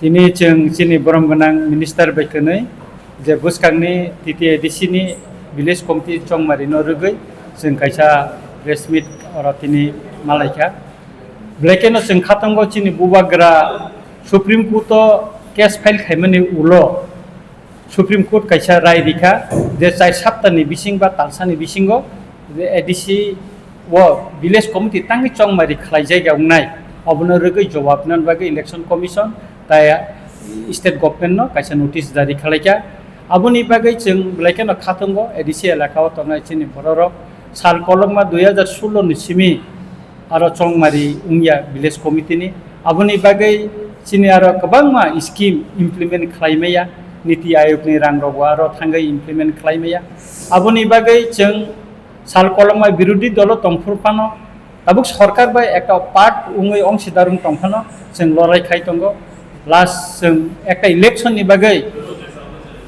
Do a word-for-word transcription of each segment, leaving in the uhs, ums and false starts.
Tini chwng chini borom gwnang minister bai kwnwi je bwskangni T T A D C ni village committee chongmari no rwgwi chwng kaisa press meet oro tini malaikha. Belai kheno chwng khatongo chini bubagra Supreme Court o case file khaimani ulo Supreme Court kaisa rai rikha je chai saptani bising ba talsani bisingo je A D C o village committee tangwi chongmari khlaijak ya wngnai, obono rwgwi jawab nani bagwi election commission tai state government no kaisa notice jari khlaikha. Aboni bagwi chwng belai kheno khatongo A D C elaka o tongnai chini bororok sal kolokma dui hajar sullo ni simi aro chongmari wngya village committee ni. Aboni bagwi chini aro kwbangma scheme implement khlai maya, Niti Ayog ni rang rok bo aro thangwi implement khlai maya. Aboni bagwi chwng sal kolokma birodhi dolo tongphuru phano tabuk sorkar bai ekta part wngwi ongsidarung tongphano chwng lorai khai tongo. Last chwng ekta election ni bagwi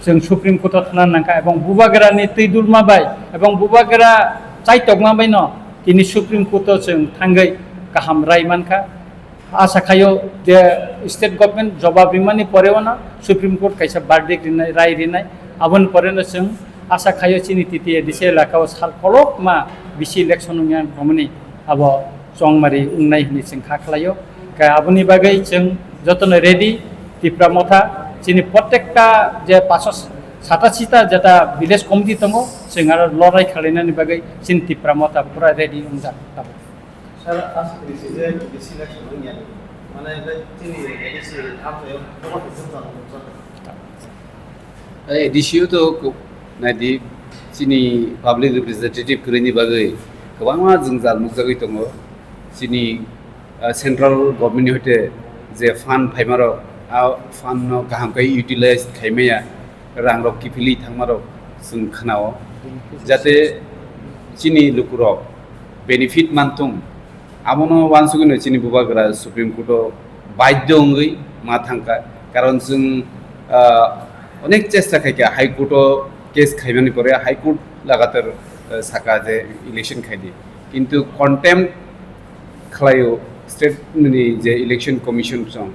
chwng Supreme Court o thana nangkha ebong bubagra ni twi dulma bai ebong bubagra chaitokma bai no tini Supreme Court o chwng thangwi kaham rai mankha. Asa khaio je state government jobab rimani pore ono Supreme Court kaisa verdict rinai, rai rinai, aboni pore no chwng asa khaio chini T T A D C elaka o sal kolokma bisi election wngya romani abo chongmari wngnai hwnwi chwng kha khlaio. Khe aboni bagwi chwng jotono ready, Tipra Motha chini prottekta je paso sata sita jeta village committee tongo, chwng aro lorai khalainani bagwi chini Tipra Motha pura ready wngjak tabuk. Sir, asa khaisi je bisi election wngya, mane chini A D C amchaio bobo khe jwngjal nukjak. A D C o to ko-, naidi chini public representative kwrwini bagwi kwbangma jwngjal nukjagwi tongo. Chini, ah, central government ni hoite je fund phaimarok, a fund no kaham khe utilize khaimaya, rang rok kiphilwi thangmarok chwng khnao. Jate chini lukurok benefit manthung, abono uansugwino chini bubagra Supreme Court o baidhyo wngwi ma thangkha, karon chwng, ah, onek chesta khaikha High Court o case khaimani pore High Court lagatar, ah, saka je election khaidi, kintu contempt khlaio state ni je election commission song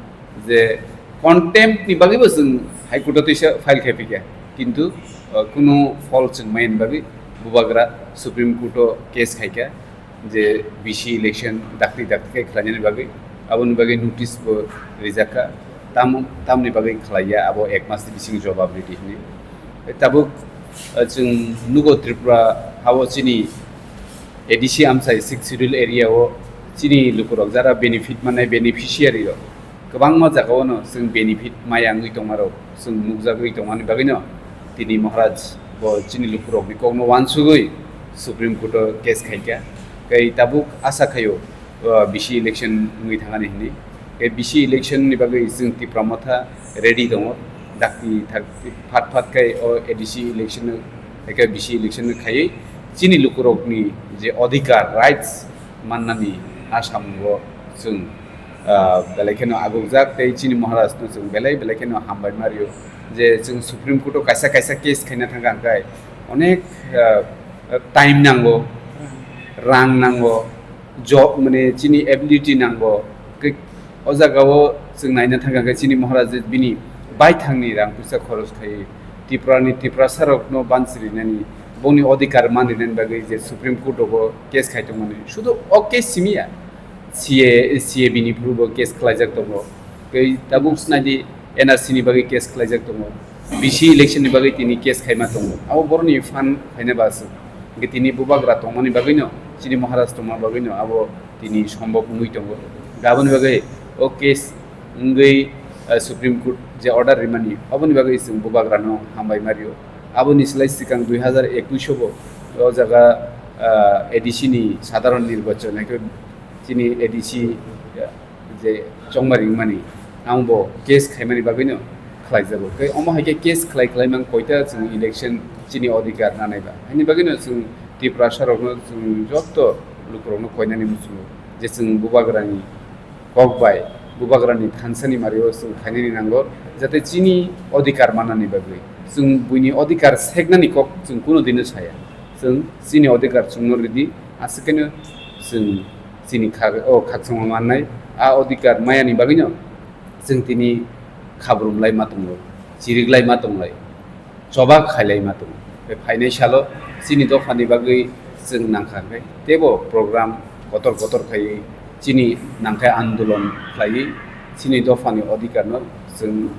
je contempt ni bagwi bo chwng High Court o twisa file khai phikha, kintu, ah, kunu phol chwng maya ni bagwi bubagra Supreme Court o case khaikha. Je bisi election dakti dakti khe khlainani bagwi, aboni bagwi notice bo rijak kha. Tam, tamni bagwi khlaiya, abo ek mas ni bising jobab ridi hwnwi. Tabuk, ah, chwng nugo Tripura hao chini A D C amchai Sixth Schedule area o chini lukurok jara benefit manai beneficiary rok. Kwbangma jagao'-no chwng benefit maya wngwi tongmarok chwng nukjagwi tongmani bagwino tini Maharaj bo chini lukurokni kokno uansugwi Supreme Court-o case khaikha. Tei tabuk asa khaio, uh, bisi election wngwi thangani hwnwi. Tei bisi election-ni bagwi chwng Tipra Motha ready tongo. Dakti thak-, phat phat khai o A D C election-no, eke bisi election-no khaiwi chini lukurokni je odhikar, rights mannani Assam-o chwng ah, belai kheno agukjak tei chini Maharaj no chwng belai belai kheno hambai ma rio je chwng Supreme Court o kaisa kaisa case khaina thangkha hwnkhe onek, ah, time nango, rang nango, job mane chini ability nango. Ke-, o jaga o chwng naina thangkha hwnkhe chini Maharaj je bini baithangni rang puisa khoros khai Tripura ni Tiprasa rok no banchirinani boni odhikar manrinani bagwi je Supreme Court rogo case khai tongmani sudu o case simi ya. C A, C A B ni phuru bo case khlaijak tongo. Tei tabuk snai di N R C ni bagwi case khlaijak tongo. B C election ni bagwi tini case khaima tongo. Abo boroni fund khaina ba aswk. Hwnkhe tini bubagra tongmani bagwino, chini Maharaj tongma bagwino abo tini sombok wngwi tongo. Aboni bagwi o case wngwi, eh, Supreme Court je order rimani, aboni bagwi chwng bubagrano hambai ma rio. Aboni slai swkang dui hazar ekush o bo o jaga, eh, A D C ni sadharon nirbachon, chini A D C, eh, je chongma ringmani, ang bo case khaimani bagwino khlaijago. Tei omo hai khe case khlai khlai mang koita chwng election chini odhikar nanai ba. Haini bagwino chwng Tiprasa rokno chwng joto lukurokno koinani muchungo je chwng bubagrani kok bai, bubagrani thansani mario chwng khainani nango, jate chini odhikar manani bagwi. Chwng buini odhikar seknani kok chwng kuno dino saya. Chwng chini odhikar chwngno ridi, aswk khe chwng chini khak-, o khakchangma mannai, a odhikar mayani bagwino chwng tini khabrumlai ma tongo, chiriklai ma tonglai, choba khailai ma tongo. Tei phainai salo chini dophani bagwi chwng nangkha khe teibo program kotor kotor khaiwi chini nangkhe andolon khlaiwi chini dophani odhikarno chwng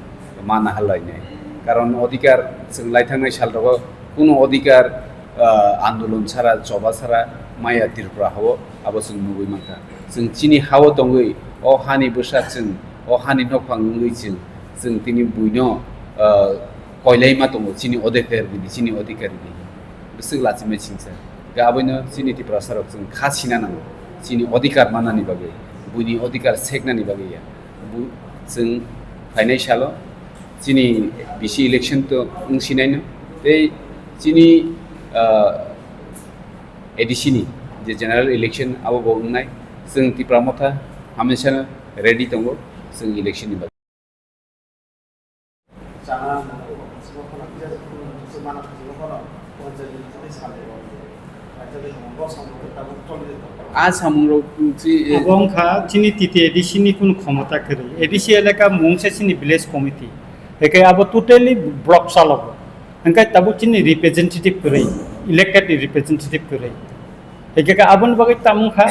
ma nahal lainai. Karon odhikar chwng laithangnai salrogo kuno odhikar, ah, andolon sara, choba sara maya Tripura hao, abo chwng nugwi mankha. Chwng chini hao tongwi, o hani bwsa chwng, o hani nokphang wngwi chwng, chwng tini buino, ah, koilai ma tongo, chini odhikar ridi, chini odhikar ridi. Bwswk lachimai singsa. Ga aboino chini Tiprasa rok chwng kha sina nango, chini odhikar manani bagwi, buini odhikar seknani bagwi ya. Bu-, chwng phainai salo chini B C election to wng sinaino, tei chini, ah, A D C ni je general election abo bo wngnai. Chwng Tipra Motha hamesano ready tongo chwng election ni bagwi. Chana, a samung rok, ah, samung rok, si, eh, abo wngkha chini T T A D C ni kunu khomota kwrwi. A D C elaka mungsa chini village committee. Hwnkhe abo totally block chalogo. Hwnkhe tabuk chini representative kwrwi, elected ni representative kwrwi. Hwnkhe khe aboni bagwi tamo wngkha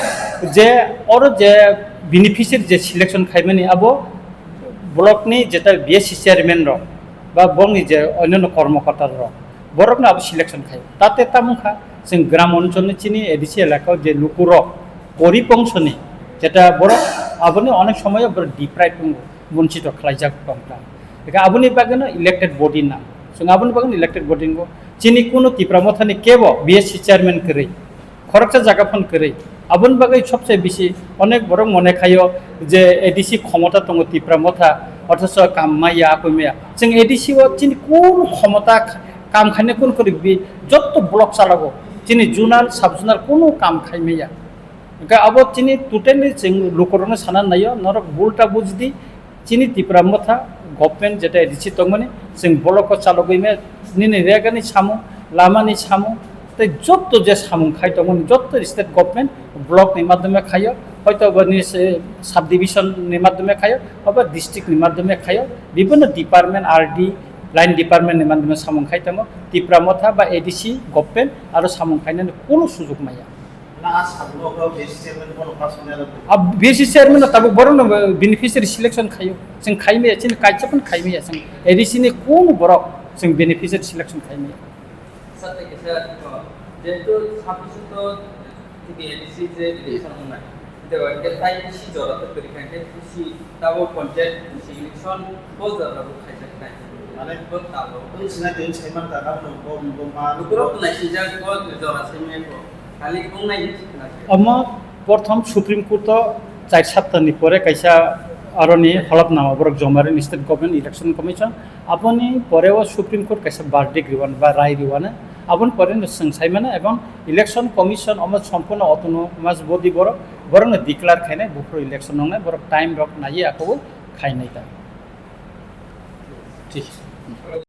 je oro je beneficiary je selection khaimani abo block ni jeta B S C chairman rok ba bongni je onyono kormokorta rok borokno abo selection khai. Tate tamo wngkha chwng gram oncholni chini A D C elakao je lukurok gorib ongsoni jeta borok aboni onek somoyo borok deprive wngo, bonchito khlaijak tongkha. Hwnkhe aboni bagwino elected body nang. Chwng aboni bagwino elected body wngo. Chini kunu Tipra Mothani kebo B S C chairman kwrwi. Khoroksa jaga phano kwrwi. Aboni bagwi sobse bisi onek borok mone khaio je A D C khomota tongo Tipra Motha, othocho kam maya, akoi maya. Chwng A D C o chini kunu khomota kam khainai kunu kwrwi bi jotto block chalago. Chini zonal, sub zonal kunu kam khai maya. Hwnkhe abo chini totally chwng lukurokno sana naio, norok bulta bujidi, chini Tipra Motha government jeta A D C tongmani, chwng block o chalogwi me nini regani samung, lamani samung, tei jotto je samung khai tongmani, jotto state government block ni madhyome khaio, hoito boni se subdivision ni madhyome khaio, obo district ni madhyome khaio, bibhinno department, R D, line department ni madhyome samung khai tongo, Tipra Motha ba A D C government aro samung khainani kunu sujug maya. Na, a samung rok B S C chairman bono personal. A B S C chairman no tabuk borok no beneficiary selection khayo. Chwng khai maya, chini kaisa phano khai maya, chwng A D C ni kunu borok chwng beneficiary selection khai maya. Sir, thank you, sir. Jehetu sabbish to A D C je election wngnai. Tei tai bisi jora to kwrwi kha, tei bisi tabo panchayat bisi election bo jora bo khaijak nai. Mane bo tabo. Wng sinai tei wng saiman ta, tabo no bo, bo ma. Lukurok to naisijak bo jora saimai bo. Omo prothom Supreme Court o char saptani pore kaisa aroni holapnama borok joma rini State Government Election Commission. Aboni pore o Supreme Court kaisa verdict riwano ba rai riwano. Aboni pore no chwng saimano ebong Election Commission omo sompurno autonomous body borok, borokno declare khainai buphuru election wngnai, borok time rok naiwi akhobwi khainai ta. Thik.